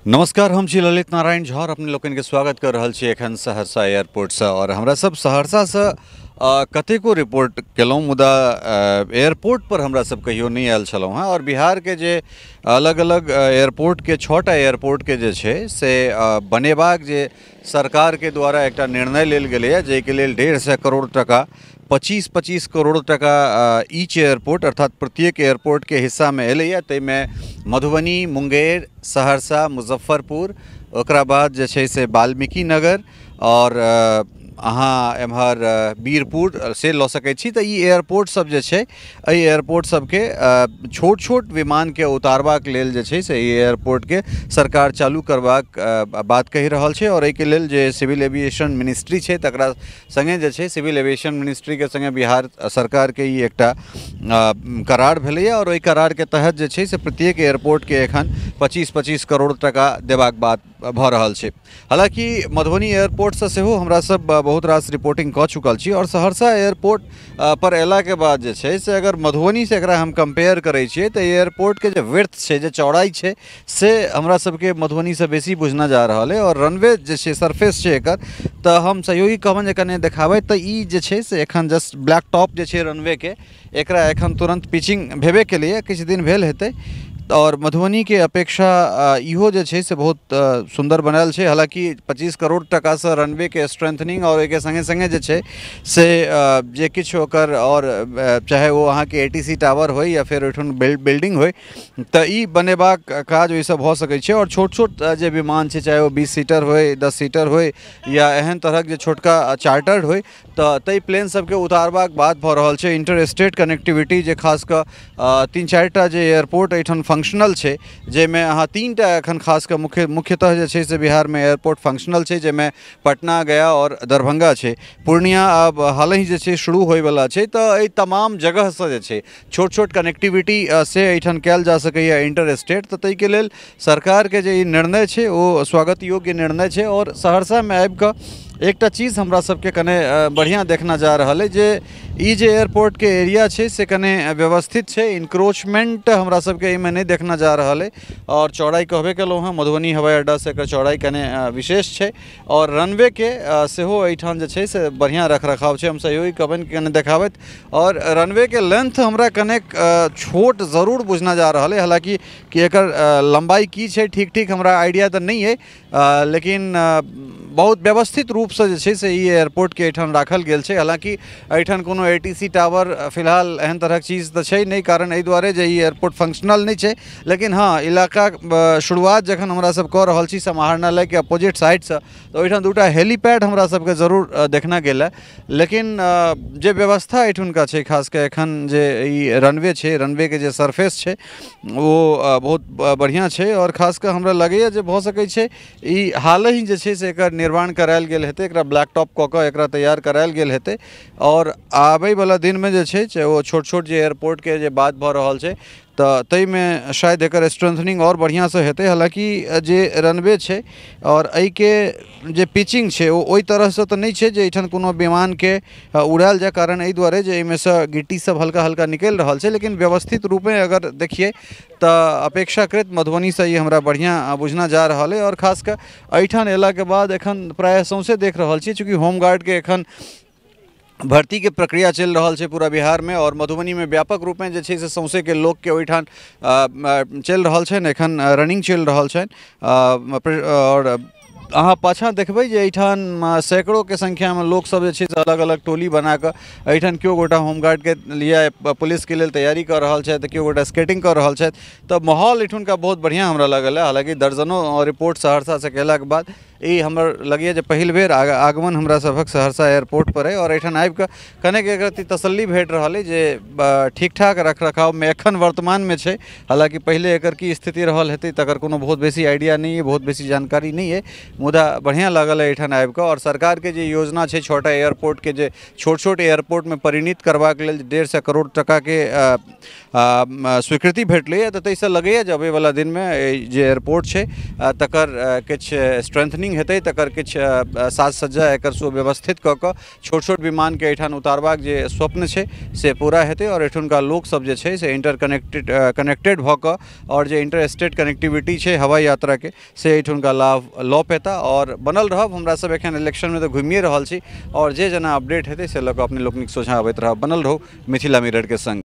नमस्कार, हम छी ललित नारायण झा और अपने लोकनि के स्वागत कर रहल छी एखन सहरसा एयरपोर्ट से। और हमरा सब सहरसा से कतेको रिपोर्ट केलहुँ, मुदा एयरपोर्ट पर हमरा सब कहियो नहि आयल छलहुँ हँ। और बिहार के जे अलग अलग एयरपोर्ट के 6टा एयरपोर्ट के जे छै से बनेबाक जे सरकार के द्वारा एकटा निर्णय लेल गेलैए, जाहिके लेल 150 करोड़ टका 25-25 करोड़ टका ईच एयरपोर्ट अर्थात प्रत्येक एयरपोर्ट के हिस्सा में एलैए। ताहिमे मधुबनी, मुंगेर, सहरसा, मुजफ्फरपुर, ओकरा बाद जे छै से वाल्मीकि नगर और अहाँ एम्हर वीरपुर से लऽ सकै छी। तऽ ई एयरपोर्ट सब जे छै, एहि एयरपोर्ट सबके छोट छोट विमानके उतारबाक लेल जे छै से ई एयरपोर्टके सरकार चालू करबाक बात कहि रहल छै। और एहिके लेल जे सिविल एविएशन मिनिस्ट्री छै तकरा सङ्गे जे छै सिविल एविएशन मिनिस्ट्रीके सङ्गे बिहार सरकारके ई एकटा करार भेलैए। और ओहि करारके तहत जे छै से प्रत्येक एयरपोर्टके एखन 25-25 करोड़ टका देबाक बात भऽ रहल छै। हालाँकि मधुबनी एयरपोर्टसँ सेहो हमरा सब बहुत रास रिपोर्टिंग कऽ चुकल छी। और सहरसा एयरपोर्ट पर अयलाके बाद जे छै से अगर मधुबनीसँ एकरा हम कम्पेयर करै छियै तऽ एयरपोर्टके जे विड्थ छै, जे चौड़ाइ छै, से हमरा सबके मधुबनीसँ बेसी बुझना जा रहल अइ। और रनवे जे छै, सरफेस छै एकर, तऽ हम सहयोगी कहबनि जे कने देखाबै। तऽ ई जे छै से एखन जस्ट ब्लैक टॉप जे छै रनवेके, एकरा एखन तुरन्त पिचिंग भेबे केलैए, किछु दिन भेल हेतै। और मधुबनीके अपेक्षा इहो जे छै से बहुत सुन्दर बनायल छै। हालाँकि 25 करोड़ टकासँ रनवेके स्ट्रेंथनिंग और ओहिके सङ्गे सङ्गे जे छै से जे किछु ओकर और चाहे ओ अहाँके ATC tower होइ या फेर ओहिठाम बिल्डिंग होइ, तऽ ई बनेबाक काज ओहिसँ भऽ सकै छै। और छोट छोट जे विमान छै, चाहे ओ 20 सीटर होइ, 10 सीटर होइ या एहन तरहक जे छोटका चार्टर्ड होइ, तऽ ताहि प्लेन सबके उतारबाक बात भऽ रहल छै। इंटर स्टेट कनेक्टिविटी जे खास कऽ 3-4टा जे एयरपोर्ट एहिठाम फंक्शनल छै, जाहिमे अहाँ 3टा एखन खास कऽ मुख्यतः जे छै से बिहारमे एयरपोर्ट फंक्शनल छै, जाहिमे पटना, गया और दरभंगा छै। पूर्णिया आब हालहि जे छै शुरू होइवला छै। तऽ एहि तमाम जगहसँ जे छै छोट छोट कनेक्टिविटी से एहिठाम कयल जा सकैए इंटर स्टेट। तऽ ताहिके लेल सरकारके जे ई निर्णय छै ओ स्वागत योग्य निर्णय छै। और सहरसामे आबि कऽ एकटा चीज हमरा सबके कने बढ़िआँ देखना जा रहल अइ जे ई जे एयरपोर्टके एरिया छै से कने व्यवस्थित छै, इनक्रोचमेंट हमरा सबके एहिमे नहि देखना जा रहल अइ। और चौड़ाइ कहबे केलहुँ हँ, मधुबनी हवाई अड्डासँ एकर चौड़ाइ कने विशेष छै। और रनवेके सेहो एहिठाम जे छै से बढ़िआँ रखरखाव छै। हम सहयोगी कहबनि कने देखाबैत। और रनवेके लेंथ हमरा कनेक छोट जरूर बुझना जा रहल अइ। हालाँकि कि एकर लम्बाइ की छै ठीक ठीक हमरा आइडिया तऽ नहि अइ, लेकिन बहुत व्यवस्थित रूपसँ जे छै से ई एयरपोर्टके एहिठाम राखल गेल छै। हालाँकि एहिठाम कोनो ATC tower फिलहाल एहन तरहक चीज तऽ छै नहि, कारण एहि दुआरे जे ई एयरपोर्ट फंक्शनल नहि छै। लेकिन हँ, इलाका शुरुआत जखन हमरा सब कऽ रहल छी समाहरणालयके अपोजिट साइडसँ, तऽ ओहिठाम 2टा हेलीपैड हमरा सबके जरूर देखना गेल है। लेकिन जे व्यवस्था एहिठुनका छै, खास कऽ एखन जे ई रनवे छै, रनवेके जे सरफेस छै ओ बहुत बढ़िआँ छै। और खास कऽ हमरा लगैए जे भऽ सकै छै ई हालहि जे छै से एकर निर्माण करायल गेल हेतै, एकरा ब्लैक टॉप कऽ कऽ एकरा तैयार करायल गेल हेतै। और आबैवला दिनमे जे छै ओ छोट छोट जे एयरपोर्टके जे बात भऽ रहल छै तऽ ताहिमे शायद एकर स्ट्रेंथनिंग आओर बढ़िआँसँ हेतै। हालाँकि जे रनवे छै और एहिके जे पिचिंग छै ओ ओहि तरहसँ तऽ नहि छै जे एहिठाम कोनो विमानके उड़ायल जाय, कारण एहि दुआरे जे एहिमेसँ गिट्टी सब हल्का हल्का निकलि रहल छै। लेकिन व्यवस्थित रूपे अगर देखियै तऽ अपेक्षाकृत मधुबनीसँ ई हमरा बढ़िआँ बुझना जा रहल अइ। और खास कऽ एहिठाम अयलाके बाद एखन प्रायः सौँसे देख रहल छी, चूँकि होमगार्डके एखन भर्तीके प्रक्रिया चलि रहल छै पूरा बिहारमे और मधुबनीमे व्यापक रूपमे जे छै से सौँसेके लोकके ओहिठाम चलि रहल छनि, एखन रनिंग चलि रहल छनि। और अहाँ पाछाँ देखबै जे एहिठाम सैकड़ोके संख्यामे लोकसब जे छै से अलग अलग टोली बनाकऽ एहिठाम केओ गोटा होमगार्डके लिए पुलिसके लेल तैयारी कऽ रहल छथि, तऽ केओ गोटा स्केटिंग कऽ रहल छथि। तऽ माहौल एहिठुनका बहुत बढ़िआँ हमरा लागल है। हालाँकि दर्जनों रिपोर्ट सहरसासँ कयलाके बाद ई हमर लगैए जे पहिल बेर आगमन हमरा सभक सहरसा एयरपोर्ट पर अइ। और एहिठाम आबिकऽ कनेक एक रत्ती तसल्ली भेट रहल अइ जे ठीक ठाक रखरखावमे एखन वर्तमानमे छै। हालाँकि पहिले एकर की स्थिति रहल हेतै तकर कोनो बहुत बेसी आइडिया नहि अइ, बहुत बेसी जानकारी नहि अइ, मुदा बढ़िआँ लागल अइ एहिठाम आबिकऽ। और सरकारके जे योजना छै 6टा एयरपोर्टके जे छोट छोट एयरपोर्टमे परिणित करबाक लेल 150 करोड़ टकाके स्वीकृति भेटलैए, तऽ ताहिसँ लगैए जे अबैवला दिनमे जे एयरपोर्ट छै तकर किछु स्ट्रेंथनिंग ओपनिंग हेतै तकर किछु साज सज्जा एकर सुव्यवस्थित कऽ कऽ छोट छोट विमानके एहिठाम उतारबाक जे स्वप्न छै से पूरा हेतै आओर एहिठुनका लोकसब जे छै से इंटर कनेक्टेड भऽ कऽ आओर जे इंटर स्टेट कनेक्टिविटी छै हवाई यात्राके से एहिठुनका लाभ लऽ पेता। और बनल रहब, हमरा सब एखन इलेक्शनमे तऽ घुमिए रहल छी और जे जेना अपडेट हेतै से लऽ कऽ अपने लोकनिक सोझाँ अबैत रहब। बनल रहू मिथिला मिररके संग।